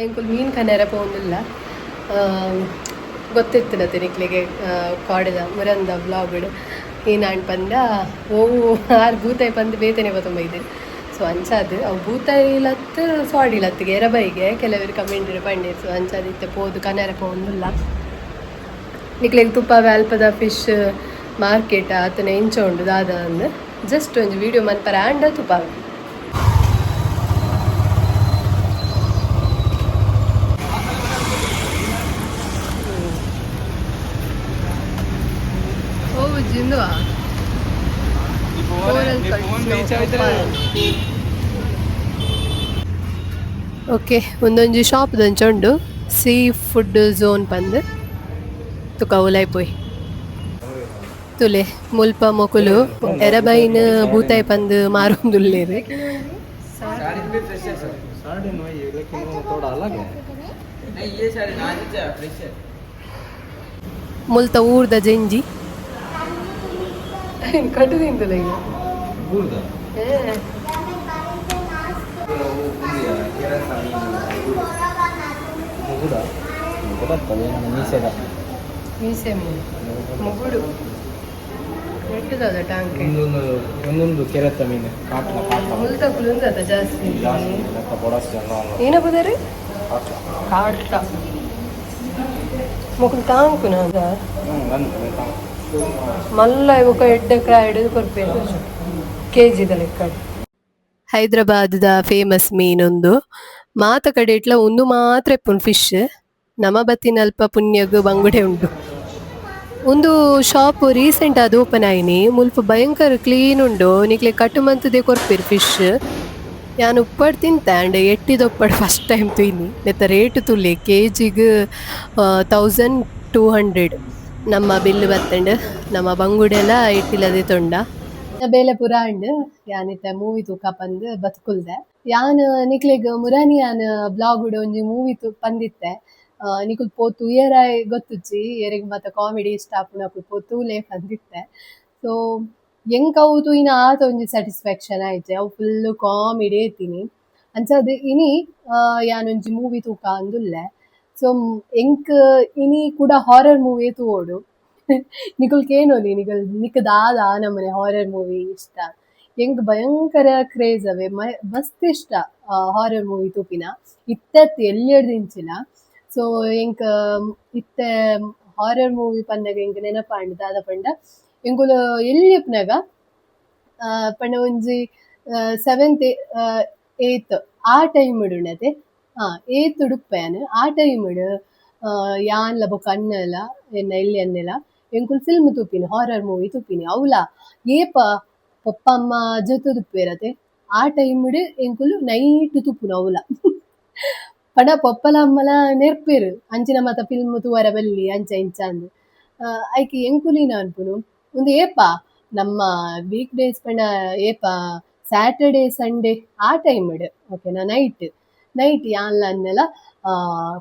ಎಂಕುಲು ಮೀನ್ ಕನೆರೆ ಪೋವೊಂದುಲ್ಲ. ಗೊತ್ತಿತ್ತಿನತೆ ನಿಕ್ಲೆಗೆ ಕಾಡೆದ ಮುರಂದ ವ್ಲಾಗ್ಡ್ ಏನಾಂಡ್ ಪಂಡ ಓವು ಆರ್ ಬೂತಾಯಿ ಪಂದ್ ಬೇತೆನೆ ಬತ್ತೊಂಬೈದೆರ್. ಸೊ ಅಂಚಾದ್ ಅವು ಬೂತಾಯಿ ಲತ್ತ್ ಸಾಡಿ ಲತ್ತಿಗೆ ಎರಬೈಗೆ ಕೆಲವೆರ್ ಕಮೆಂಟ್ ಪಂಡೆರ್. ಸೊ ಅಂಚಾದ್ ಇತ್ತೆ ಪೋದು ಕನೆರೆ ಪೋವೊಂದುಲ್ಲ. ನಿಕ್ಲೆಗ್ ತುಪ್ಪಾವೆ ಅಲ್ಪದ ಫಿಶ್ ಮಾರ್ಕೆಟ್ ಆತನ ಎಂಚ ಉಂಡು ದಾದ ಅಂದ್ ಜಸ್ಟ್ ಒಂಜಿ ವಿಡಿಯೋ ಮನ್ಪರೆ ಆಂಡ ತುಪಾವೆ. ಓ ಜಿಂದುವಾ. ಓಕೆ, ಒಂದೊಂಜಿ ಶಾಪ್ ದಂಚ ಉಂಡು, sea food zone ಪಂದ್. ತುಕ ಉಲಾಯ್ ಪೋಯಿ ತುಲೆ. ಮುಲ್ಪ ಮೊಕುಲು ಎರಬೈನ್ ಬೂತಾಯಿ ಪಂದ್ ಮಾರೊಂದುಲ್ಲೆರ್. सार्डिन वही है, लेकिन वो थोड़ा अलग है। नहीं, ये साड़ी आज फ्रेश है। ಮುಲ್ತ ಊರ್ದ ಜೆಂಜಿ ಕಟ್ಟುದಿಂತಲ್ಲ ಈಗ. ಊರ್ದ ಮುಗುಡ ಮುಗುಡ ಮೀಸೆದ. ಮೀಸೆ ಮೀನು, ಮುಗುಡು ನೆಟ್ಟದ ಟ್ಯಾಂಕ್. ಒಂದೊಂದು ಒಂದೊಂದು ಕೆರೆತ್ತ ಮೀನು, ಕಾಟ್ಲ ಕಾಟ್ಲ. ಮುಲ್ತ ಕುಲುಂದತ ಜಾಸ್ತಿ. ಜಾಸ್ತಿ ಲೆಕ್ಕ ಬೊಡಸ್ ಜನ. ಏನಪ್ಪದಾರೆ? ಕಾಟ್ಲ. ಕಾಟ್ಲ ಮೊಕುಲು ತಾಂಕುನ ಅದ. ಹ್ಞೂ, ಒಂದು. ಮಲ್ಲ ಬೊಕ ಎಡ್ಡೆ ಕ್ರಾಯ್ಡ್ ಕೊರ್ಪೇರು ಕೆಜಿದ ಲೆಕ್ಕ. ಹೈದರಾಬಾದ್ದ ಫೇಮಸ್ ಮೀನೊಂದು. ಮಾತ ಕಡೆ ಇಟ್ಲ ಉಂದು ಮಾತ್ರ ಇಪ್ಪುಂಡು ಫಿಶ್. ನಮ ಬತ್ತಿನಲ್ಪ ಪುಣ್ಯಗ್ ಬಂಗುಡೆ ಉಂಡು. ಉಂದು ಶಾಪ್ ರೀಸೆಂಟ್ ಆದ್ ಓಪನ್ ಆಯಿನಿ. ಮುಲ್ಪ ಭಯಂಕರ ಕ್ಲೀನ್ ಉಂಡು. ನಿಕ್ಲೆ ಕಟ್ ಮಂತುದೆ ಕೊರ್ಪೆರ್ ಫಿಶ್. ಯಾನ್ ಉಪ್ಪಡ್ ತಿಂತೆ, ಆಂಡ ಎಟ್ಟಿದ ಉಪ್ಪಡ್ ಫಸ್ಟ್ ಟೈಮ್ ತೂಯಿನಿ. ನೆತ್ತ ರೇಟ್ ತೂಲೆ, ಕೆಜಿಗ್ 1200. ನಮ್ಮ ಬಿಲ್ ಬತ್ತುಂಡು. ನಮ್ಮ ಬಂಗುಡೆಲ ಎಟ್ಟಿಲ ದೆತೊಂಡ. ಬೇಲೆ ಪೂರ ಆಂಡ್. ಯಾನ್ ಇತ್ತೆ ಮೂವಿ ತೂಕ ಪಂದ್ ಬತ್ಕುಲ್ದೆ. ಯಾನ್ ನಿಕ್ಲೆಗ್ ಮುರಾನಿ ಯಾನ್ ಬ್ಲಾಗ್ ಒಂಜಿ ಮೂವಿ ತು ಪಂದಿತ್ತೆ. ನಿಕುಲು ಪೋ ತೂಯೆರಾಯ್ ಗೊತ್ತುಜ್ಜಿ. ಎರೆಗ್ ಮಾತ ಕಾಮಿಡಿ ಇಷ್ಟ ಆಪುನಕುಲು ಪೋ ತೂಲೆ ಪಂದಿತ್ತೆ. ಸೊ ಎಂಕ್ ಅವು ತೂಯಿನ ಆತ ಒಂಜಿ ಸ್ಯಾಟಿಸ್ಫ್ಯಾಕ್ಷನ್ ಆಯ್ತೆ. ಅವು ಫುಲ್ ಕಾಮಿಡಿ ಇತ್ತೀನಿ. ಅಂಚಾದ್ ಇನಿ ಯಾನ್ ಒಂಜಿ ಮೂವಿ ತೂಕ ಅಂದುಲ್ಲೆ. ಸೊ ಎಂಕ್ ಇನಿ ಕೂಡ ಹಾರರ್ ಮೂವಿ ತೂವೊಡು. ನಿಕುಲು ಕೇನೊಲಿ, ನಿಕಲ್ ನಿಕ್ ದಾದ ಆ ನಮೂನೆ ಹಾರರ್ ಮೂವಿ ಇಷ್ಟ? ಎಂಕ್ ಭಯಂಕರ ಕ್ರೇಜ್ ಅವೆ, ಮಸ್ತ್ ಇಷ್ಟ ಹಾರರ್ ಮೂವಿ ತೂಪಿನ, ಇತ್ತತ್ ಎಲ್ಯಡ್ದಿಂಚಿಲ. ಸೊ ಎಂಕ್ ಇತ್ತೆ ಹಾರರ್ ಮೂವಿ ಪನ್ನಗ ಎಂಕ್ ನೆನಪಾಂಡ್. ದಾದ ಪಂಡ, ಎಂಕುಲು ಎಲ್ಯಪ್ಪುನಗ ಪಂಡ ಒಂಜಿ ಸೆವೆಂತ್ ಏತ್ ಆ ಟೈಮ್ ಉಂಡತೆ, ಹಾ, ಏತ್ ಉಡುಪ್ಪೆ ಯಾನ್. ಆ ಟೈಮ್ ಯಾನ್ಲ ಬೊಕ ಅಣ್ಣಲ, ಎನ್ನ ಎಲ್ಯ ಅಣ್ಣೆಲ ಎಂಕುಲು ಫಿಲ್ಮ್ ತೂಪಿನಿ, ಹಾರರ್ ಮೂವಿ ತೂಪಿನಿ. ಅವ್ಲ ಏಪ ಪೊಪ್ಪ ಅಮ್ಮ ಜೊತೆದುಪ್ಪುವೆರತೆ, ಆ ಟೈಮ್ ಎಂಕುಲು ನೈಟ್ ತೂಪುನು. ಅವ್ಲ ಪಂಡ ಪೊಪ್ಪಲ ಅಮ್ಮಲ ನೆರ್ಪೆರ್, ಅಂಚಿನ ಮಾತ ಫಿಲ್ಮ್ ತೂವರೆ ಬಲ್ಲಿ, ಅಂಚ ಇಂಚ ಅಂದ್. ಐಕ್ ಎಂಕುಲು ಅನ್ಪುನು, ಉಂದು ಏಪ ನಮ್ಮ ವೀಕ್ ಡೇಸ್ ಪಂಡ ಏಪ ಸ್ಯಾಟರ್ಡೆ ಸಂಡೇ ಆ ಟೈಮ್ ಓಕೆನಾ, ನೈಟ್ ನೈಟ್ ಯಾನ್ಲ ಅನ್ನೆಲ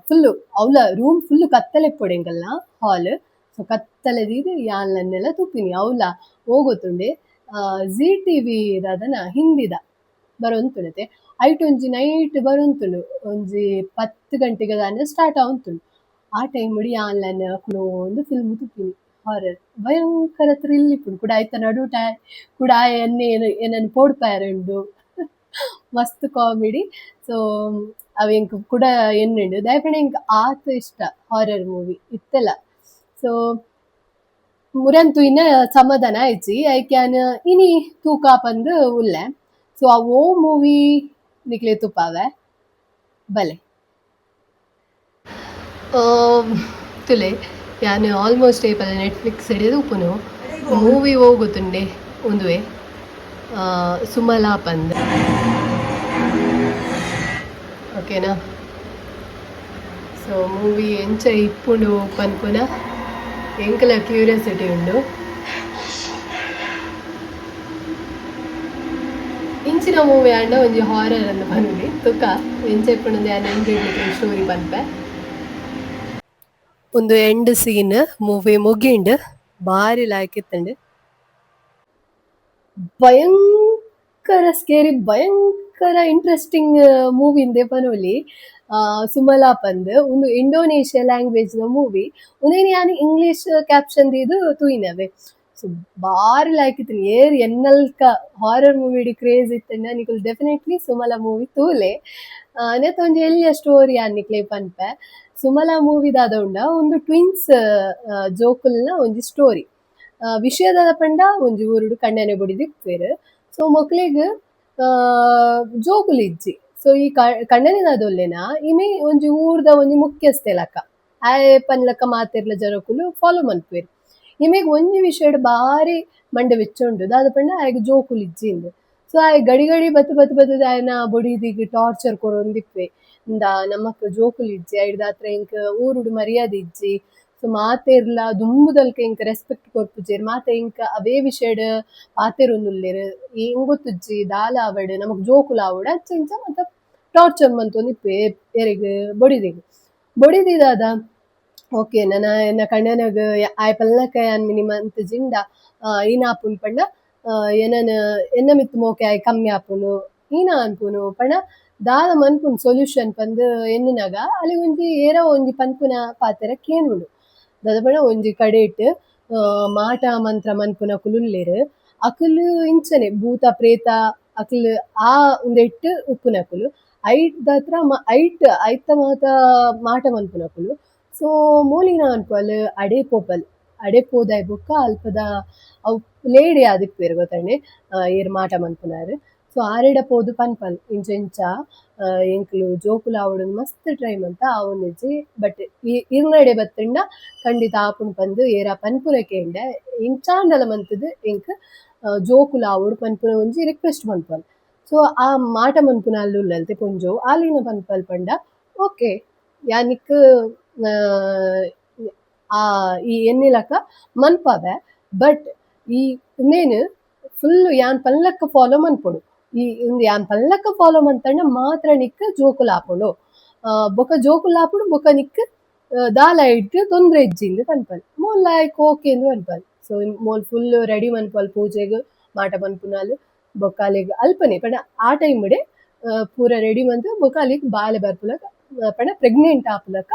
ಫುಲ್ಲು ಅವ್ಲ ರೂಮ್ ಫುಲ್ಲು ಕತ್ತಲೆ ಇಪ್ಪೊಡು ಎಂಕಲ್ನ ಹಾಲ್. ಸೊ ಕತ್ತಲೆ ದೀದ್ ಯಾನ್ಲ ಅನ್ನೆಲ ತೂಪಿನಿ. ಅವ್ಲ ಓ ಗೊತ್ತುಂಡೆ, ಜೀ ಟಿವಿ ದಾದನ ಹಿಂದಿದ ಬರೊಂತುಂಡತೆ, ಐಟ್ ಒಂಜಿ ನೈಟ್ ಬರೊಂತುಂಡು. ಒಂಜಿ 10 ಗಂಟೆಗೆ ದಾನೆ ಸ್ಟಾರ್ಟ್ ಆವೊಂತುಂಡು. ಆ ಟೈಮ್ ಯಾನ್ಲ ಅನ್ನೆಲ ಕುಲೋಂದು ಫಿಲ್ಮ್ ತೂಪಿನಿ ಹಾರರ್. ಭಯಂಕರ ಥ್ರಿಲ್ ಇಪ್ಪುಂಡು. ಕುಡ ಐತ ನಡುಟ ಕುಡ ಆಯೆ ಎನ್ನೆ ಎನನ್ ಪೋಡ್ಪಾಯೆರೆ ಉಂಡು. ಮಸ್ತ್ ಕಾಮಿಡಿ. ಸೊ ಅವು ಎಂಕ್ ಕುಡ ಎನ್ನುಂಡು. ದಾಯೆ ಪಂಡ ಎಂಕ್ ಆತ್ ಇಷ್ಟ ಹಾರರ್ ಮೂವಿ ಇತ್ತೆಲ. ಸೊ ಮುರನ್ ತೂಯಿನ ಸಮಾಧಾನ ಆಯ್ಜಿ. ಐಕ್ ಯಾನ್ ಇನಿ ತೂಕ ಪಂದ್ ಉಲ್ಲೆ. ಸೊ ಆ ಓ ಮೂವಿ ನಿಕ್ಲೆ ತೂಪಾವೆ ಬಲೆ. ತುಲೆ, ಯಾನ್ ಆಲ್ಮೋಸ್ಟ್ ಏಪಲ ನೆಟ್ಫ್ಲಿಕ್ಸ್ ತೂಪುನು. ಮೂವಿ ಓ ಗೊತ್ತುಂಡೆ, ಉಂದುವೆ ಸುಮಲಾ ಪಂದ್, ಓಕೆನಾ? ಸೊ ಮೂವಿ ಎಂಚ ಇಪ್ಪುಂಡು ಪನ್ಪುನ ಎಂಕಲ ಕ್ಯೂರಿಯಾಸಿಟಿ ಉಂಡು. ಇಂಚಿನ ಮೂವಿ ಆಂಡ ಒಂಜಿ ಹಾರರ್ ಅಂದ್ ಪನೊಲಿ. ತುಕ ಎಂಚ ಇಪ್ಪುಂಡು ಯಾನ್ ಎಂಡ್ ಸ್ಟೋರಿ ಪನ್ಪೆ. ಉಂದು end scene. Movie ಮುಗಿಂಡ್. ಬಾರಿ ಲಾಯ್ಕ್ ಇತ್ತುಂಡು. ಭಯಂಕರ ಸ್ಕೇರಿ, ಭಯಂಕರ. ಭಯಂಕರ ಇಂಟ್ರೆಸ್ಟಿಂಗ್ ಮೂವಿ ಇಂದೆ ಪನೊಲಿ. ಸುಮಲಾ ಪಂದ್ ಉಂದು ಇಂಡೋನೇಷ್ಯಾ ಲ್ಯಾಂಗ್ವೇಜ್ ದ ಮೂವಿ. ಉಂದೆನ್ ಯಾನ್ ಇಂಗ್ಲಿಷ್ ಕ್ಯಾಪ್ಷನ್ ದೀದ್ ತೂಯಿನವೆ. ಸೊ ಬಾರಿ ಲಾಯ್ಕ್ ಇತ್ತ್ಂಡ್. ಏರ್ ಎನ್ನಲ್ಕ horror movie craze ಇತ್ತ್ಂಡ ನಿಕುಲು ಡೆಫಿನೆಟ್ಲಿ ಸುಮಲಾ ಮೂವಿ ತೂಲೆ. ನೆತ್ತ ಒಂಜಿ ಎಲ್ಯ ಸ್ಟೋರಿ ಯಾನ್ ನಿಕ್ಲೆಗ್ ಪನ್ಪೆ. ಸುಮಲಾ ಮೂವಿ ದಾದ ಉಂಡ, ಉಂದು ಟ್ವಿನ್ಸ್ ಜೋಕುಲ್ನ ಒಂಜಿ ಸ್ಟೋರಿ. ವಿಷಯ ದಾದ ಪಂಡ, ಒಂಜಿ ಊರುಡು ಕಣ್ಣನೆ ಬುಡಿದಿಪ್ಪುವೆರ್. ಸೊ ಮೊಕ್ಲೆಗ್ ಜೋಕುಲು ಇಜ್ಜಿ. ಸೊ ಈ ಕಣ್ಣನೆ ದಾದೊಲ್ಲೆನ ಇಮೆ ಒಂಜಿ ಊರ್ದ ಒಂಜಿ ಮುಖ್ಯಸ್ಥೆ ಲಕ. ಆಯೆ ಪನ್ಲಕ ಮಾತೆರ್ಲ ಜನಕುಲು ಫಾಲೋ ಮನ್ಪುವೆರ್. ಇಮೆಗ್ ಒಂಜಿ ವಿಷಯಡ್ ಬಾರಿ ಮಂಡೆ ಬೆಚ್ಚ ಉಂಡು. ದಾದ ಪಂಡ ಆಯಗ್ ಜೋಕುಲು ಇಜ್ಜಿ ಇಂದ್. ಸೊ ಆಯೆ ಗಡಿ ಗಡಿ ಬತ್ತ್ ಬತ್ತ್ ಬತ್ತ್ ಆಯನ ಬೊಡಿದಿಗ್ ಟಾರ್ಚರ್ ಕೊರೊಂದಿಪ್ಪೆ. ಇಂದಾ, ನಮಕ್ ಜೋಕುಲು ಇಜ್ಜಿ, ಐಡ್ದಾತ್ರ ಎಂಕ್ ಊರುಡು ಮರ್ಯಾದೆ ಇಜ್ಜಿ. ಸೊ ಮಾತೆರ್ಲ ದುಂಬುದಲ್ಕ ಎಂಕ್ ರೆಸ್ಪೆಕ್ಟ್ ಕೊರ್ಪುಜೆರ್. ಮಾತ ಎಂಕ್ ಅವೇ ವಿಷಯಡ್ ಪಾತೆರೊಂದುಲ್ಲೆರ್. ಎಂಕ್ ಗೊತ್ತುಜ್ಜಿ, ದಾಲ ಆವಡ್, ನಮಕ್ ಜೋಕುಲು ಆವಡ್, ಅಂಚ ಇಂಚ ಮಾತ ಟಾರ್ಚರ್ ಮಂತೊಂದಿಪ್ಪೆ ಎರೆಗ್? ಬೊಡಿದಿಗ್. ಬೊಡಿದಿ ದಾದ, ಓಕೆ, ನನ ಎನ್ನ ಕಣ್ಣನಗ್ ಆಯೆ ಪಲ್ಲಕ ಯಾನ್ ಮಿನಿ ಮಂತ್ ಜಿಂಡ ಈನ ಆಪುಂಡು ಪಂಡ, ಎನನ್ ಎನ್ನ ಮಿತ್ತ್ ಮೋಕೆ ಆಯೆ ಕಮ್ಮಿ ಆಪುಂಡು ಈನ ಅನ್ಪುನು ಪಂಡ, ದಾದ ಮನ್ಪುನು ಸೊಲ್ಯೂಷನ್ ಪಂದ್ ಎನ್ನಿನಗ ಅಲೆಗ್ ಒಂಜಿ ಏರಾ ಒಂಜಿ ಪನ್ಪುನ ಪಾತೆರ ಕೇನುಂಡು. ದಾದ ಪಂಡ, ಒಂಜಿ ಕಡೆಟ್ ಮಾಟ ಮಂತ್ರ ಮನ್ಪುನಕುಲು ಉಲ್ಲೆರ್. ಅಕುಲು ಇಂಚನೆ ಭೂತ ಪ್ರೇತ ಅಕುಲು ಆ ಉಂದೆಟ್ ಉಪ್ಪುನಕುಲು. ಐಟ್ ದಾತ್ರ ಐಟ್ ಐತ ಮಾತ ಮಾಟ ಮನ್ಪುನಕುಲು. ಸೊ ಮೋಲಿನ ಅನ್ಪಲ್, ಅಡೆ ಪೋಪಲ್. ಅಡೆ ಪೋದಾಯ್ ಬೊಕ್ಕ ಅಲ್ಪದ ಅವು ಲೇಡಿ ಆದಿಪ್ಪುವೆರ್ ಗೊತ್ತಂಡೆ, ಏರ್ ಮಾಟ ಮನ್ಪುನಾರ್. ಸೊ ಆರೆಡ ಪೋದು ಪನ್ಪಲ್, ಇಂಚ ಇಂಚ ಎಂಕುಲು ಜೋಕುಲು ಆವೊಡು ಮಸ್ತ್ ಟ್ರೈ ಮಂತ, ಆವೊಂದಿಜ್ಜಿ. ಬಟ್ ಇರ್ನಡೆ ಬತ್ತುಂಡ ಖಂಡಿತ ಆಪುಂಡು ಪಂದ್ ಏರಾ ಪನ್ಪುನ ಕೇಂಡೆ. ಇಂಚಾಂಡಲ ಮಂತುದು ಎಂಕ್ ಜೋಕುಲು ಆವೊಡು ಪನ್ಪುನ ಒಂಜಿ ರಿಕ್ವೆಸ್ಟ್ ಮನ್ಪಲ್. ಸೊ ಆ ಮಾಟ ಮನ್ಪುನ ಅಲ್ಲು ಉಲ್ಲಲ್ತೆ ಪೊಂಜೋವು, ಆಲಿನ ಪನ್ಪಲ್ ಪಂಡ, ಓಕೆ, ಯಾನಿಕ್ ಆ ಈ ಎನ್ನಿಲಕ ಮನ್ಪವೆ, ಬಟ್ ಈ ಉಂದೇನ್ ಫುಲ್ ಯಾನ್ ಪಲ್ಲಕ್ಕ ಫಾಲೋ ಮನ್ಪೊಡು. ಈ ಉಂದು ಯಾನ್ ಪಲ್ಲಕ್ಕ ಫಾಲೋ ಮಂತಂಡ ಮಾತ್ರ ನಿಕ್ಕ್ ಜೋಕುಲು ಆಪುಂಡು. ಬೊಕ ಜೋಕುಲು ಆಪುಂಡು, ಬೊಕ ನಿಕ್ಕ್ ದಾಲ ಐಟ್ ತೊಂದ್ರೆ ಇಜ್ಜಿ ಇಂದ್ ಪನ್ಪಲ್. ಮೋಲ್ ಲಾಯ್ಕ್ ಓಕೆ ಇಂದ್ ಪನ್ಪಲ್. ಸೊ ಮೋಲ್ ಫುಲ್ ರೆಡಿ ಮನ್ಪಲ್ ಪೂಜೆಗ್ ಮಾಟ ಮನ್ಪುನಾಲ್. ಬೊಕ ಅಲೆಗ್ ಅಲ್ಪನೆ ಪಂಡ ಆ ಟೈಮ್ ಡೇ ಪೂರ ರೆಡಿ ಮಂತ್ ಬೊಕ ಅಲೆಗ್ ಬಾಲೆ ಬರ್ಪುಲಕ ಪಂಡ ಪ್ರೆಗ್ನೆಂಟ್ ಆಪುಲಕ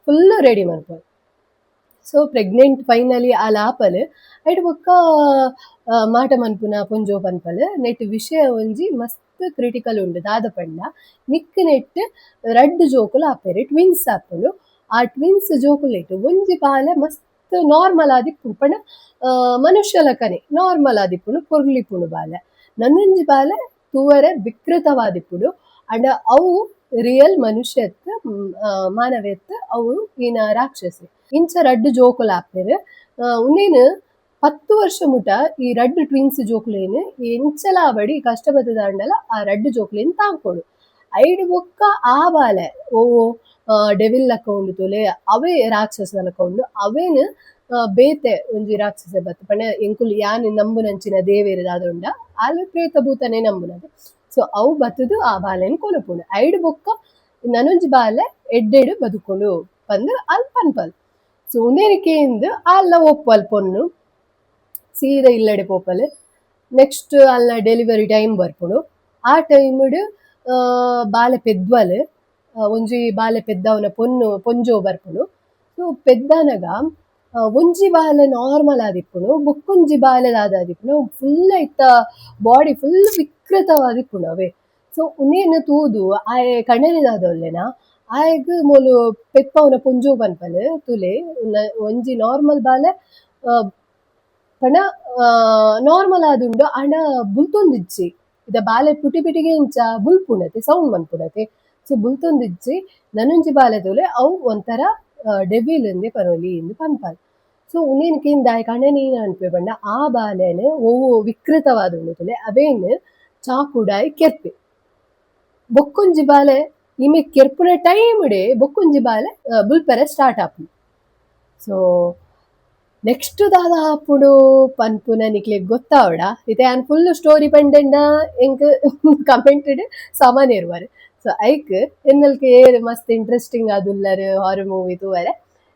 ಫುಲ್ ರೆಡಿ ಮನ್ಪುವಲ್. So pregnant finally ಆಲ್ ಆಪಲ್. ಐಟ್ ಬೊಕ್ಕ ಮಾಟ ಮನ್ಪುನ ಪೊಂಜೋವು ಪನ್ಪಲ್, ನೆಟ್ ವಿಷಯ ಒಂಜಿ ಮಸ್ತ್ ಕ್ರಿಟಿಕಲ್ ಉಂಡು. ದಾದ ಪಂಡ, ನಿಕ್ಕ್ ನೆಟ್ ರಡ್ಡ್ ಜೋಕುಲು ಆಪೆರ್, ಟ್ವಿನ್ಸ್ ಆಪುಂಡು. ಆ ಟ್ವಿನ್ಸ್ ಜೋಕುಲೆಟ್ ಒಂಜಿ ಬಾಲೆ ಮಸ್ತ್ ನಾರ್ಮಲ್ ಆದಿಪ್ಪುಂಡು, ಪಂಡ ಮನುಷ್ಯ ಲಕನೆ ನಾರ್ಮಲ್ ಆದಿಪ್ಪುಂಡು, ಪೊರ್ಲಿಪ್ಪುಂಡು ಬಾಲೆ. ನನೊಂಜಿ ಬಾಲೆ ತೂವರೆ ವಿಕೃತವಾದಿಪ್ಪುಂಡು. ಅಂಡ ಅವು ರಿಯಲ್ ಮನುಷ್ಯತ್ ಮಾನವೆತ್, ಅವು ಈನ ರಾಕ್ಷಸಿ. ಇಂಚ ರಡ್ಡ್ ಜೋಕುಲು ಆಪೆರ್. ಉಂದೆನ್ 10 ವರ್ಷ ಮುಟ ಈ ರಡ್ಡ್ ಟ್ವಿನ್ಸ್ ಜೋಕುಲೆನ್ ಎಂಚಲ ಆವಡ್, ಈ ಕಷ್ಟ ಬತ್ತದಾಂಡಲ ಆ ರಡ್ಡ್ ಜೋಕುಲೆನ್ ತಾಂಕೊಡು. ಐಡ್ ಬೊಕ್ಕ ಆ ಬಾಲೆ ಓ ಡೆವಿಲ್ ಲಕ್ಕ ಉಂಡು ತೂಲೆ, ಅವೇ ರಾಕ್ಷಸ ಲಕ್ಕ ಉಂಡು. ಅವೇನ್ ಬೇತೆ ಒಂಜಿ ರಾಕ್ಷಸ ಬತ್ತ್ ಪಂಡ, ಎಂಕುಲು ಯಾನ್ ನಂಬುನಂಚಿನ ದೇವೆರ್ ದಾದ ಉಂಡ, ಆಲ್ ಪ್ರೇತ ಭೂತನೆ ನಂಬುನದು. ಸೊ ಅವು ಬತ್ತುದು ಆ ಬಾಲೆನ್ ಕೊನೊಪುಂಡು. ಐಡ್ ಬೊಕ್ಕ ನನೊಂಜಿ ಬಾಲೆ ಎಡ್ಡೆಡ್ ಬದುಕುಂಡು ಪಂದ್ ಅಲ್ ಪನ್ಪಲ್. ಸೊ ಉಂದೆನ್ ಕೇಂದ್ ಆಲ್ಲ ಒಪ್ಪಲ್. ಪೊನ್ನು ಸೀದಾ ಇಲ್ಲಡೆ ಪೋಪಲ್. ನೆಕ್ಸ್ಟ್ ಅಲ್ನ ಡೆಲಿವರಿ ಟೈಮ್ ಬರ್ಪುಂಡು. ಆ ಟೈಮ್ ಬಾಲೆ ಪೆದ್ವಲ್. ಒಂಜಿ ಬಾಲೆ ಪೆದ್ದವನ ಪೊನ್ನು ಪೊಂಜೋ ಬರ್ಪುಂಡು. ಸೊ ಪೆದ್ದನಗ ಒಂಜಿ ಬಾಲೆ ನಾರ್ಮಲ್ ಆದಿಪ್ಪುಂಡು, ಬೊಕ್ಕೊಂಜಿ ಬಾಲೆ ದಾದ ಆದಿಪ್ಪುಂಡು, ಫುಲ್ ಐತ ಬಾಡಿ ಫುಲ್ ವಿಕೃತವಾದಿಪ್ಪುಂಡು ಅವೇ. ಸೊ ಉಂದೆನ್ ತೂದು ಆಯೆ ಕಣ್ಣನೆ ದಾದ ಉಲ್ಲೆನ, ಆಯಗ್ ಮೋಲು ಪೆಪ್ಪವನ ಪೊಂಜೋ ಪನ್ಪಲ್, ತೂಲೆ, ಒಂಜಿ ನಾರ್ಮಲ್ ಬಾಲೆ ಪಂಡ ನಾರ್ಮಲ್ ಆದುಂಡು, ಆಂಡ ಬುಲ್ತೊಂದಿಜ್ಜಿ. ಇದ ಬಾಲೆ ಪುಟಿ ಪಿಟಿಗೆ ಇಂಚ ಬುಲ್ಪುಂಡತೆ, ಸೌಂಡ್ ಮನ್ಪುಂಡತೆ. ಸೊ ಬುಲ್ತೊಂದಿಜ್ಜಿ. ನನೊಂಜಿ ಬಾಲೆ ತೂಲೆ, ಅವು ಒಂಥರ ಡೆವಿಲ್ ಇಂದೆ ಪನೊಲಿ ಇಂದ್ ಪನ್ಪಲ್. ಸೊ ಉಂದೆನ್ ಕೇಂದ್ ದಾಯೆ ಕಣ್ಣನೆ ಅನ್ಪೆ ಪಂಡ, ಆ ಬಾಲೆನ್ ಒವು ವಿಕೃತವಾದುಂಡು ತೂಲೆ, ಅವೇನ್ ಚಾಕುಡಾಯ್ ಕೆರ್ಪೆ. ಬೊಕ್ಕೊಂಜಿ ಬಾಲೆ ಇಮೆ ಕೆರ್ಪುನ ಟೈಮ್ ಡೇ ಬೊಕ್ಕೊಂಜಿ ಬಾಲೆ ಬುಲ್ಪೆರೆ ಸ್ಟಾರ್ಟ್ ಆಪುಂಡು. ಸೊ ನೆಕ್ಸ್ಟ್ ದಾದ ಆಪುಂಡು ಪನ್ಪುನ ನಿಕ್ಲೆಗ್ ಗೊತ್ತಾವಡ. ಇತ್ತೆ ಯಾನ್ ಫುಲ್ ಸ್ಟೋರಿ ಪಂಡೆಂಡ ಎಂಕ್ ಕಮೆಂಟ್ ಸಾಮಾನ್ಯ ಇರುವರು. ಸೊ ಐಕ್ ಎನ್ನಲ್ಕ ಏರ್ ಮಸ್ತ್ ಇಂಟ್ರೆಸ್ಟಿಂಗ್ ಆದುಲ್ಲರ್ ಹಾರರ್ ಮೂವಿ ತೂವರೆ,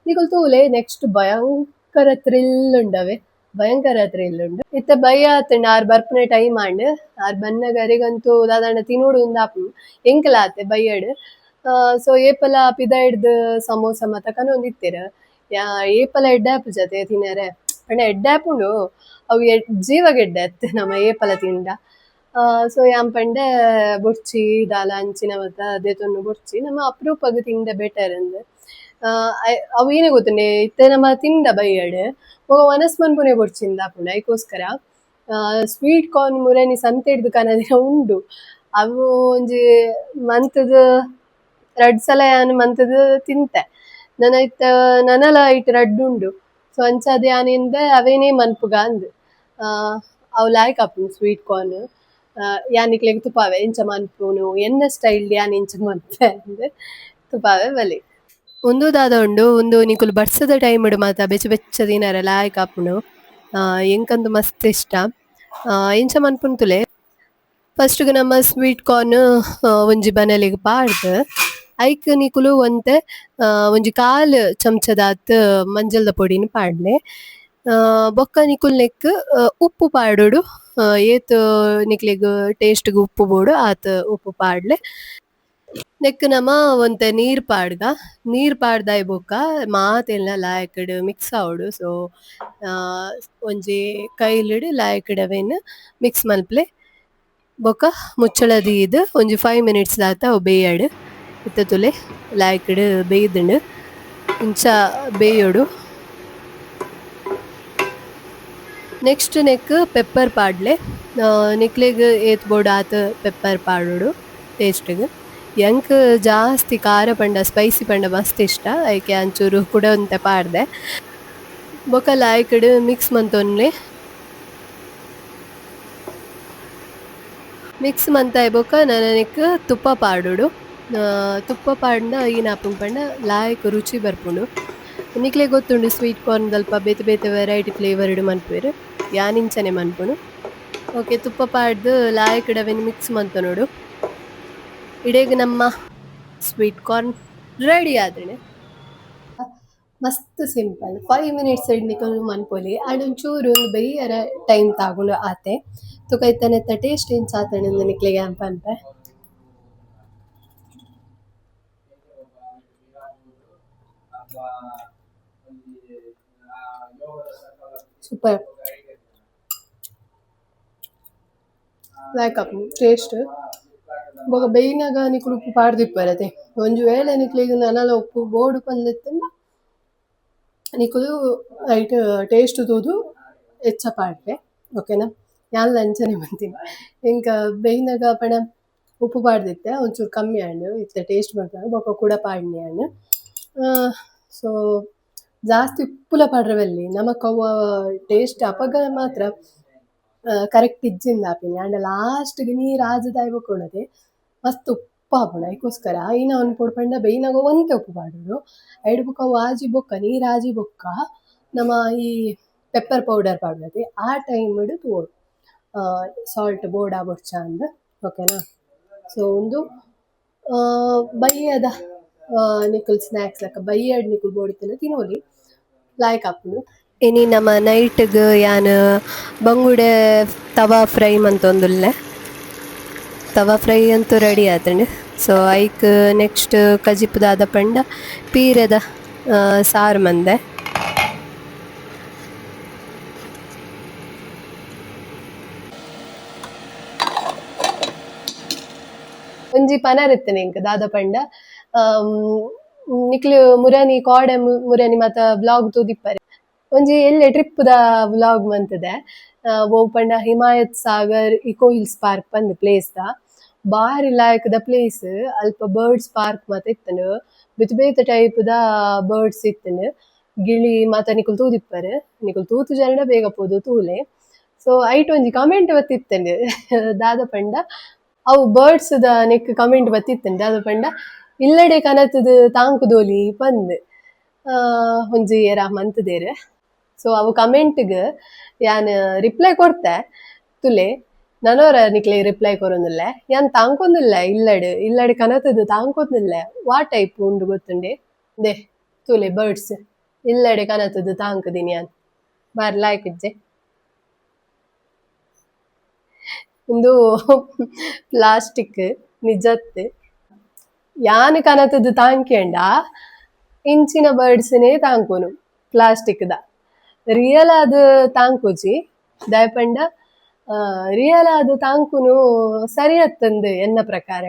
ನಿಕುಲು ತೂಲೆ. ನೆಕ್ಸ್ಟ್ ಭಯಂಕರ ಥ್ರಿಲ್ ಉಂಡವೆ. ಭಯಂಕರ ಥ್ರಿಲ್ ಉಂಡು. ಇತ್ತೆ ಬಯ್ಯ ಆತುಂಡು, ಆರ್ ಬರ್ಪುನ ಟೈಮ್ ಆಂಡ್. ಆರ್ ಬನ್ನಗ ಅರೆಗಂತೂ ದಾದಾಂಡ ತಿನೋಡು ಉಂದಾಪುಂಡು, ಎಂಕಲ ಆತೆ ಬಯ್ಯಡ್. ಸೊ ಏಪಲ ಪಿದಾಯ್ಡ್ದ್ ಸಮೋಸ ಮಾತ ಕನೊಂದಿತ್ತೆರ್. ಏಪಲ ಎಡ್ಡೆ ಆಪುಜತೆ ತಿನರೆ ಪಂಡ ಎಡ್ಡೆ ಆಪುಂಡು, ಅವು ಜೀವಗ್ ಎಡ್ಡೆ ಅತ್ತ್ ನಮ ಏಪಲ ತಿಂಡ. ಸೊ ಯಾನ್ ಪಂಡೆ ಬೊರ್ಚಿ ದಾಲ ಅಂಚಿನ ಮಾತ ದೆತೊನ್ನು ಬೊರ್ಚಿ, ನಮ ಅಪ್ರೂಪಗ್ ತಿಂಡ ಬೆಟರ್ ಅಂದ್. ಅವು ಏನೆ ಗೊತ್ತುಂಡೆ, ಇತ್ತೆ ನಮ ತಿಂಡ ಬಯ್ಯಡ್ ಬೊಕ ವನಸ್ ಮನ್ಪುನೆ ಬೊರ್ಚಿಂದ ಆಪುಂಡು. ಐಕೋಸ್ಕರ ಸ್ವೀಟ್ ಕಾರ್ನ್ ಮುರನಿ ಸಂತೆಡ್ದ್ ಕನದಿನ ಉಂಡು. ಅವು ಒಂಜಿ ಮಂತ್ದ್ ರಡ್ಡ್ ಸಲ ಯಾನ್ ಮಂತ್ದ್ ತಿಂತೆ. ನನ ಇತ್ತೆ ನನಲ ಐಟ್ ರಡ್ಡ್ ಉಂಡು. ಸೊ ಅಂಚಾದ್ ಯಾನ್ ಇಂದೆ ಅವೇನೇ ಮನ್ಪುಗ ಅಂದ್. ಅವು ಲಾಯ್ಕ್ ಆಪುಂಡು ಸ್ವೀಟ್ ಕಾರ್ನ್. ಯಾನ್ ನಿಕ್ಲೆಗ್ ತುಪಾವೆ ಎಂಚ ಮನ್ಪುನು, ಎನ್ನ ಸ್ಟೈಲ್ ಯಾನ್ ಎಂಚ ಮನ್ಪೆ ಅಂದ್ ತುಪಾವೆ ಬಲೆ. ಉಂದು ದಾದ ಉಂಡು, ಉಂದು ನಿಕುಲು ಬರ್ಸದ ಟೈಮ್ ಡ್ ಮಾತ ಬೆಚ್ಚ ಬೆಚ್ಚ ದಿನರೆ ಲಾಯ್ಕ್ ಆಪುಂಡು. ಎಂಕಂತು ಮಸ್ತ್ ಇಷ್ಟ. ಎಂಚ ಮನ್ಪುನು ತುಲೆ. ಫಸ್ಟ್ ಗ್ ನಮ್ಮ ಸ್ವೀಟ್ ಕಾರ್ನ್ ಒಂಜಿ ಬನಲೆಗ್ ಪಾಡ್ದ್ ಐಕ್ ನಿಕುಲು ಒಂತೆ ಒಂಜಿ ಕಾಲ್ ಚಮಚದಾತ್ ಮಂಜಲ್ದ ಪೊಡಿನ್ ಪಾಡ್ಲೆ. ಬೊಕ್ಕ ನಿಕುಲು ನೆಕ್ಕ್ ಉಪ್ಪು ಪಾಡೊಡು. ಏತ್ ನಿಕ್ಲೆಗ್ ಟೇಸ್ಟ್ ಗ್ ಉಪ್ಪು ಬೋಡು ಆತ್ ಉಪ್ಪು ಪಾಡ್ಲೆ. ನೆಕ್ಕ್ ನಮ ಒಂತೆ ನೀರ್ ಪಾಡ್ಗ. ನೀರ್ ಪಾಡ್ದಾಯಿ ಬೊಕ್ಕ ಮಾತೆಲ್ಲ ಲಾಯ್ಕ್ಡ್ ಮಿಕ್ಸ್ ಆವೊಡು. ಸೊ ಒಂಜಿ ಕೈಲಿಡ್ ಲಾಯ್ಕ್ಡ್ ಅವೆನ್ ಮಿಕ್ಸ್ ಮನ್ಪುಲೆ. ಬೊಕ್ಕ ಮುಚ್ಚಳ ದೀದ್ ಒಂಜಿ 5 ಮಿನಿಟ್ಸ್ ದಾತ ಅವು ಬೇಯಡ್. ಇತ್ತೆ ತುಲೆ ಲಾಯ್ಕ್ಡ್ ಬೇಯ್ದುಂಡು. ಇಂಚ ಬೇಯೋಡು. ನೆಕ್ಸ್ಟ್ ನೆಕ್ ಪೆಪ್ಪರ್ ಪಾಡ್ಲೆ. ನಿಕ್ಲೆಗ್ ಏತ್ ಬೋಡು ಆತ್ ಪೆಪ್ಪರ್ ಪಾಡೊಡು ಟೇಸ್ಟ್ ಗ್. ಎಂಕ್ ಜಾಸ್ತಿ ಖಾರ ಪಂಡ ಸ್ಪೈಸಿ ಪಂಡ ಮಸ್ತ್ ಇಷ್ಟ, ಐಕೆ ಅಂಚೂರು ಕುಡ ಒಂತೆ ಪಾಡ್ದೆ. ಬೊಕ ಲಾಯ್ಕ್ಡ್ ಮಿಕ್ಸ್ ಮಂತೊನ್ಲೆ. ಮಿಕ್ಸ್ ಮಂತಾಯಿ ಬೊಕ ನನ ನೆಕ್ ತುಪ್ಪ ಪಾಡೊಡು. ತುಪ್ಪ ಪಾಡ್ಂಡ ಈನಾಪುಂಡು ಪಂಡ ಲಾಯ್ಕ್ ರುಚಿ ಬರ್ಪುಂಡು. ನಿಕ್ಲೆಗ್ ಗೊತ್ತುಂಡು ಸ್ವೀಟ್ ಕಾರ್ನ್ ದಲ್ಪ ಬೇತೆ ಬೇತೆ ವೆರೈಟಿ ಫ್ಲೇವರ್ ಡ್ ಮನ್ಪುವೆರ್, ಯಾನ್ ಇಂಚನೆ ಮನ್ಪುನು. ಓಕೆ, ತುಪ್ಪ ಪಾಡ್ದ್ ಲಾಯ್ಕ್ಡ್ ಅವೆನ್ ಮಿಕ್ಸ್ ಮಂತೊನೊಡು. ಇಡೆಗ್ ನಮ್ಮ sweet corn ready ಆತ್ಂಡ್. ಮಸ್ತ್ ಸಿಂಪಲ್, 5 ಮಿನಿಟ್ಸ್ ನಿಕುಲು ಮನ್ಪೊಲಿ. ಆಂಡ ಒಂಚೂರು ಉಂದು ಬೈಯರ ಟೈಮ್ ತಾಗುಂಡು ಆತೆ. ತುಕ ಇತ್ತೆ ನೆತ್ತ ಟೇಸ್ಟ್ ಎಂಚ ಆತ್ಂಡ್ ನಿಕ್ಲೆಗ್ ಯಾನ್ ಪನ್ಪೆ. Super like ಆಪುಂಡು ಟೇಸ್ಟ್. ಬೊಕ ಬೇಯ್ನಗ ನಿಕುಲು ಉಪ್ಪು ಪಾಡ್ದಿಪ್ಪರತೆ. ಒಂಜಿ ವೇಳೆ ನಿಕ್ಲೆಗ್ ನನಲ ಉಪ್ಪು ಬೋಡು ಪಂದಿತ್ತುಂಡ ನಿಕುಲು ಐಟ್ ಟೇಸ್ಟ್ ತೂದು ಎಚ್ಚ ಪಾಡ್ಲೆ. ಓಕೆನಾ, ಯಾನ್ಲ ಅಂಚನೆ ಮಂತಿನಿ. ಎಂಕ್ ಬೇಯ್ನಗ ಪಂಡ ಉಪ್ಪು ಪಾಡ್ದಿತ್ತೆ ಒಂಚೂರು ಕಮ್ಮಿ ಆಂಡ್ ಇತ್ತೆ ಟೇಸ್ಟ್ ಮಲ್ಪುನಗ ಬೊಕ ಕುಡ ಪಾಡ್ನಿ ಯಾನ್. ಸೊ ಜಾಸ್ತಿ ಉಪ್ಪುಲ ಪಾಡ್ರೆ ಬಲ್ಲಿ, ನಮಕ್ ಅವು ಟೇಸ್ಟ್ ಅಪಗ ಮಾತ್ರ ಕರೆಕ್ಟ್ ಇಜ್ಜಿಂದ ಆಪಿನಿ. ಆಂಡ ಲಾಸ್ಟ್ ಗ್ ನೀರ್ ಆಜುದಾಯಿ ಬೊಕ ಉಂಡತೆ ಮಸ್ತ್ ಉಪ್ಪು ಆಪುಂಡು. ಐಕೋಸ್ಕರ ಐನ ಮನ್ಪೊಡು ಪಂಡ ಬೇಯ್ನಗ ಒಂತೆ ಉಪ್ಪು ಪಾಡೊಡು. ಐಡ್ ಬೊಕ ಅವು ಆಜಿ ಬೊಕ್ಕ ನೀರ್ ಆಜಿ ಬೊಕ್ಕ ನಮ ಈ ಪೆಪ್ಪರ್ ಪೌಡರ್ ಪಾಡುವತೆ ಆ ಟೈಮ್ ಡ್ ತೂವೊಡು ಸಾಲ್ಟ್ ಬೋಡಾ ಬೊಡ್ಚಾ ಅಂದ್. ಓಕೆನಾ. ಸೊ ಉಂದು ಬಯ್ಯದ ನಿಕುಲ್ ಸ್ನಾಕ್ಸ್ ಲಕ ಬಯ್ಯಡ್ ನಿಕುಲ್ ಬೋಡಿತ್ತುಂಡ ತಿನೊಲಿ, ಲಾಯ್ಕ್ ಆಪುಂಡು. ಇನಿ ನಮ ನೈಟ್ ಗ್ ಯಾನ್ ಬಂಗುಡೆ ತವಾ ಫ್ರೈ ಮಂತೊಂದುಲ್ಲೆ. ತವಾ ಫ್ರೈ ಅಂತೂ ರೆಡಿ ಆತ್ಂಡ್. ಸೊ ಐಕ್ ನೆಕ್ಸ್ಟ್ ಕಜಿಪು ದಾದ ಪಂಡ ಪೀರೆದ ಸಾರು ಮಂದೆ. ಒಂಜಿ ಪನರ್ ಇತ್ತುಂಡು ಎಂಕ್ ದಾದ ಪಂಡ ನಿಕ್ಲು ಮುರನಿ ಕೋಡೆ ಮುರನಿ ಮಾತ ವ್ಲಾಗ್ ತೂದಿಪ್ಪರೆ. ಒಂಜಿ ಎಲ್ಲೆ ಟ್ರಿಪ್ ದ ವ್ಲಾಗ್ ಮಂತುದೆ. ಒವು ಪಂಡ Himayat Sagar eco hills park ಪಂದ್ ಪ್ಲೇಸ್ ದ ಬಾರಿ ಲಾಯ್ಕ್ ದ ಪ್ಲೇಸ್. ಅಲ್ಪ ಬರ್ಡ್ಸ್ ಪಾರ್ಕ್ ಮಾತ ಇತ್ತುಂಡು, ಬೇತೆ ಬೇತೆ ಟೈಪ್ ದ ಬರ್ಡ್ಸ್ ಇತ್ತುಂಡು. ಗಿಳಿ ಮಾತ ನಿಕುಲು ತೂದಿಪ್ಪರೆ, ನಿಕುಲು ತೂತುಜಾಂಡ ಬೇಗ ಪೋದು ತೂಲೆ. ಸೊ ಐಟ್ ಒಂಜಿ ಕಮೆಂಟ್ ಬತ್ತಿತ್ತುಂಡು ದಾದ ಪಂಡ ಅವು ಬರ್ಡ್ಸ್ ದ ನೆಕ್ ಕಮೆಂಟ್ ಬತ್ತಿತ್ತುಂಡು ದಾದ ಪಂಡ ಇಲ್ಲಡೆ ಕನತುದು ತಾಂಕುದೋಲಿ ಪಂದ್ ಒಂಜಿ ಏರ ಮಂತುದೆರ್. ಸೊ ಅವು ಕಮೆಂಟ್ ಗ್ ಯಾನ್ ರಿಪ್ಲೈ ಕೊರ್ತೆ ತುಲೆ, ನನೊರ ನಿಕ್ಲೆ ರಿಪ್ಲೈ ಕೊರೊಂದುಲ್ಲೆ. ಯಾನ್ ತಾಂಕೊಂದುಲ್ಲೆ ಇಲ್ಲಡ್ ಇಲ್ಲಡೆ ಕನತುದು ತಾಂಕೊಂದುಲ್ಲೆ. ವಾ ಟೈಪ್ ಉಂಡು ಗೊತ್ತುಂಡೆ ದೆ ತುಲೆ ಬರ್ಡ್ಸ್ ಇಲ್ಲಡೆ ಕನತುದು ತಾಂಕುದಿನಿ ಯಾನ್. ಬಾರಿ ಲಾಯ್ಕ್ ಇಜ್ಜೆ. ಉಂದು ಪ್ಲಾಸ್ಟಿಕ್ ನಿಜತ್. ಯಾನ್ ಕನತದ ತಾಂಕ್ಯಂಡ ಇಂಚಿನ ಬರ್ಡ್ಸ್ ನೇ ತಾಂಕುನು ಪ್ಲಾಸ್ಟಿಕ್ ದ. ರಿಯಲ್ ಆದ್ ತಾಂಕುಜಿ. ದಾಯೆ ಪಂಡ ರಿಯಲ್ ಆದ್ ತಾಂಕುನು ಸರಿ ಅತ್ತಂದು ಎನ್ನ ಪ್ರಕಾರ.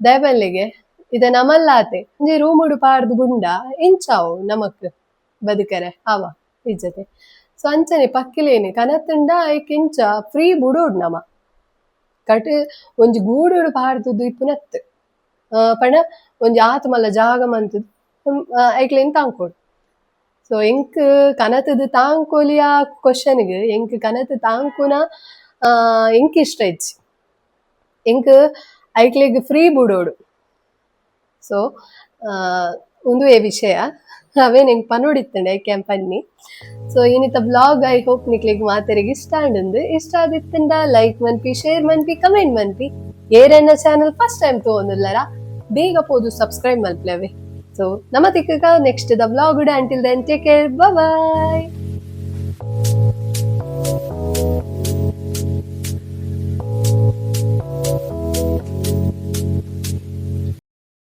ದಾಯೆ ಪನ್ಲೆಗೆ, ಇತ್ತೆ ನಮಲ್ಲಾತೆ ಒಂಜಿ ರೂಮುಡು ಪಾಡ್ದ್ ಬುಂಡ ಇಂಚಾವು ನಮಕ್ ಬದುಕರೆ ಆವ ಇಜ್ಜತೆ? ಸೊ ಅಂಚನೆ ಪಕ್ಕಿಲೇನು ಕನತುಂಡ ಐಕ್ ಇಂಚ ಫ್ರೀ ಬುಡೋಡ್ ನಮ. ಕಟ್ ಒಂಜಿ ಗೂಡುಡು ಪಾಡ್ದು ಇಪ್ಪುನತ್ ಪಂಡ ಒಂಜಿ ಆತ್ ಮಲ್ಲ ಜಾಗ ಮಂತುದು ಐಕ್ಲೆನ್ ತಾಂಕೋಡು. ಸೊ ಎಂಕ್ ಕನತುದು ತಾಂಕೊಲಿಯ ಕ್ವಶನ್ ಗ್ ಎಂಕ್ ಕನತ್ ತಾಂಕುನ ಎಂಕ್ ಇಷ್ಟ ಇಜ್ಜಿ. ಎಂಕ್ ಐಕ್ಲೆಗ್ ಫ್ರೀ ಬುಡೋಡು. ಸೊ ಉಂದುವೇ ವಿಷಯ. ಅವೇನ್ ಎಂಕ್ ಪನೊಡಿತ್ತುಂಡು, ಐಕೆ ಪನ್ನಿ. ಸೊ ಇನಿತ ಬ್ಲಾಗ್ I hope ನಿಕ್ಲೆಗ್ ಮಾತೆರೆಗ್ ಇಷ್ಟ ಆಂಡುಂದು. ಇಷ್ಟ ಆದಿತ್ತುಂಡ ಲೈಕ್ ಮನ್ಪಿ, ಶೇರ್ ಮನ್ಪಿ, ಕಮೆಂಟ್ ಮನ್ಪಿ. ಏರೆನ್ನ ಚಾನಲ್ ಫಸ್ಟ್ ಟೈಮ್ ತೋಂದುಲ್ಲರ, ಬೇಗ ಪೋದು ಸಬ್ಸ್ಕ್ರೈಬ್ ಮಲ್ಪ್ಲವೆ. ಸೊ ನಮ ತಿಕ್ಕಗ next the vlog. Until then, take care, bye.